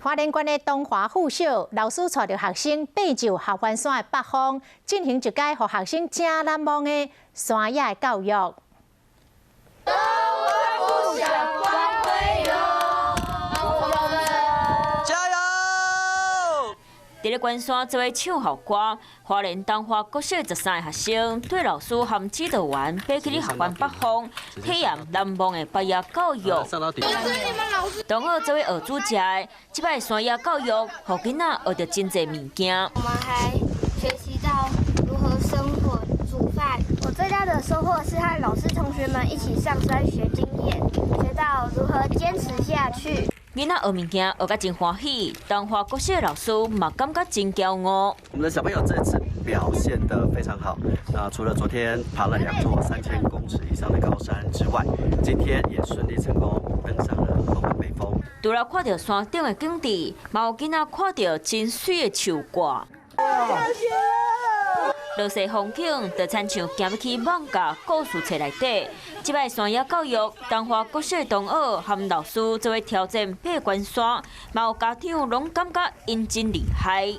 花蓮縣的東華附小老師帶著學生爬上合歡山的北峰，進行一屆予學生誠難忘的山野教育。東華附小光輝榮，我們加油！佇咧關山做伙唱校歌，花蓮東華國小13个學生對老師和指導員爬去咧合歡北峰，體驗難忘的北野教育。同學做伙學煮食的，這擺山野教育，予囡仔學著真濟物件。我們還學習到如何生火煮飯。我最大的收穫是和老師同學們一起上山學經驗，學到如何堅持下去。囡仔學物件學甲真歡喜，東華國小的老師嘛感覺真驕傲。我們的小朋友這次表現得非常好。那除了昨天爬了兩座3000公尺以上的高山之外，今天也順利成功登上了合歡北峰。除了看著山頂的景致，嘛有囡仔看著真媠的樹掛。落雪風景，就親像行入去艋舺故事冊內底。這擺山野教育，東華國小同學和老師做伙挑戰爬關山，嘛有家長攏感覺𪜶真厲害。